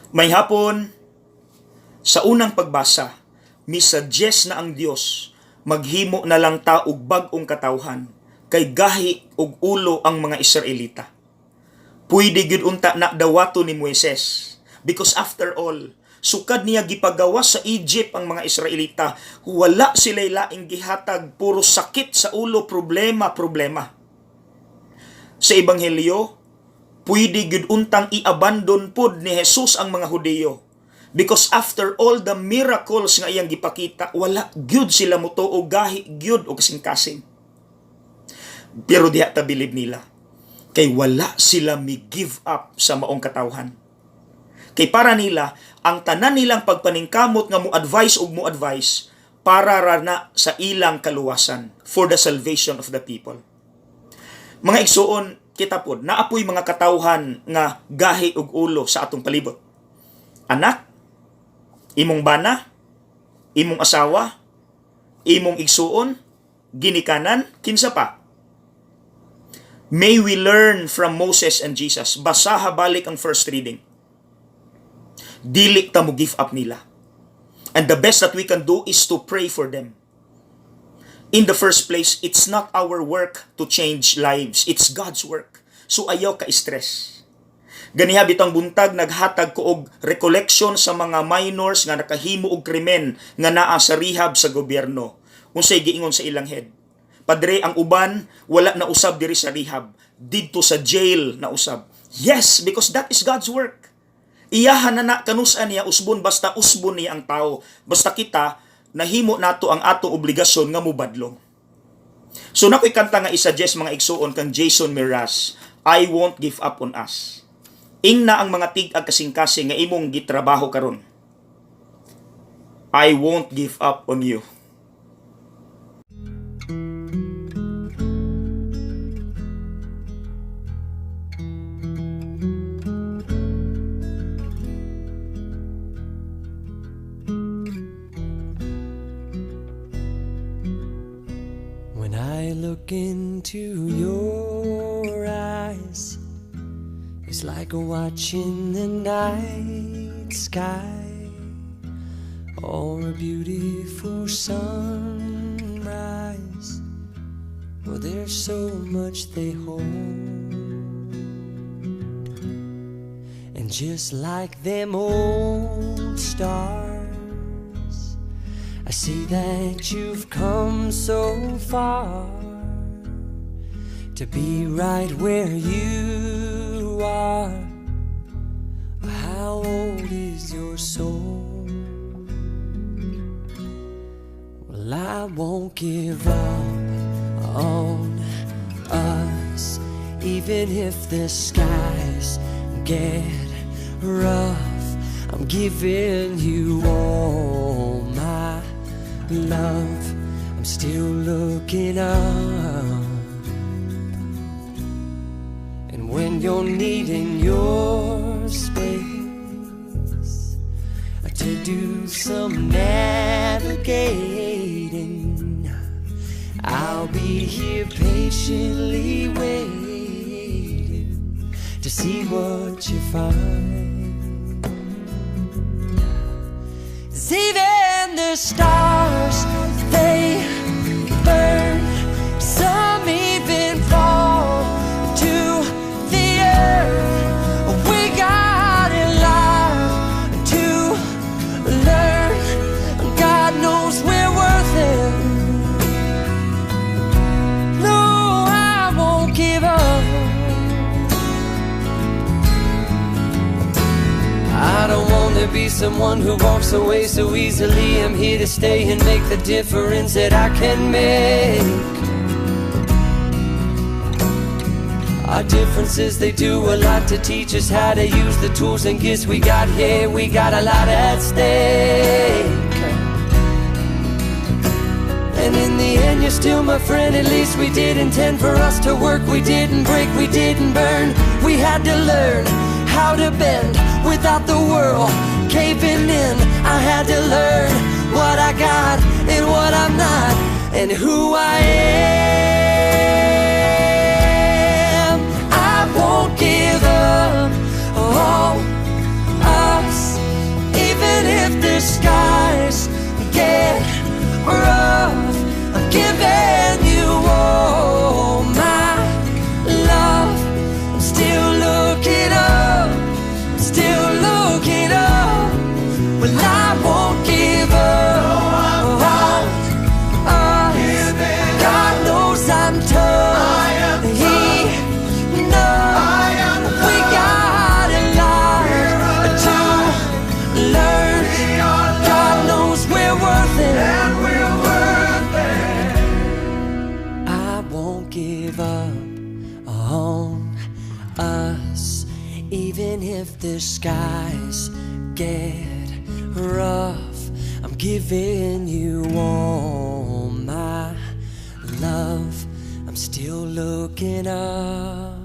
Maayong hapon, sa unang pagbasa, mi-suggest na ang Dios maghimo na lang ta og bag-ong katawhan kay gahi og ulo ang mga Israelita. Pwede gyud unta na dawato ni Moises because after all, sukad niya gipagawas sa Egypt ang mga Israelita, wala sila laing gihatag, puro sakit sa ulo, problema, problema. Sa Ebanghelyo, pwede gyud untang i-abandon pod ni Jesus ang mga Hudiyo. Because after all the miracles nga iyang gipakita, wala gyud sila motuo, gahi gyud og kasing-kasing. Pero diha ta bilib nila. Kay wala sila mi give up sa maong katawhan. Kay para nila, ang tanan nilang pagpaningkamot nga mo advise og mo advise para ra na sa ilang kaluwasan, for the salvation of the people. Mga igsuon, kita pod, naa poy mga katawhan nga gahi og ulo sa atong palibot. Anak, imong bana, imong asawa, imong igsuon, ginikanan, kinsa pa. May we learn from Moses and Jesus. Basaha balik ang first reading. Dili ta mo give up nila. And the best that we can do is to pray for them. In the first place, it's not our work to change lives. It's God's work. So ayaw ka stress. Ganiha bitang buntag, naghatag ko og recollection sa mga minors nga nakahimo og krimen nga naa sa rehab sa gobyerno. Unsay giingon sa ilang head? "Padre, ang uban wala na usab diri sa rehab. Didto sa jail na usab." Yes, because that is God's work. Iyahan na na kanusa niya usbon, basta usbon niya ang tao. Basta kita nahimo nato ang atong obligasyon nga mubadlong. So nakoy kanta nga i-suggest, mga igsuon, kang Jason Mraz, "I Won't Give Up on Us." Ingna ang mga tig-ag kasing-kasing nga imong gitrabaho karon. I won't give up on you. When I look into your eyes, it's like watching the night sky or a beautiful sunrise. Well, there's so much they hold. And just like them old stars, I see that you've come so far to be right where you are. How old is your soul? Well, I won't give up on us, even if the skies get rough. I'm giving you all my love. I'm still looking up. And when you're needing your space to do some navigating, I'll be here patiently waiting to see what you find. 'Cause even the stars, they burn. Some even fall to the earth. We got a lot to learn. God knows we're worth it. No, I won't give up. I don't want to be someone who walks away so easily. I'm here to stay and make the difference that I can make. Our differences, they do a lot to teach us how to use the tools and gifts we got here. We got a lot at stake. And in the end, you're still my friend. At least we did intend for us to work. We didn't break, we didn't burn. We had to learn how to bend without the world caving in. I had to learn what I got and what I'm not, and who I am. I won't give up on us. If the skies get rough, I'm giving you all my love. I'm still looking up.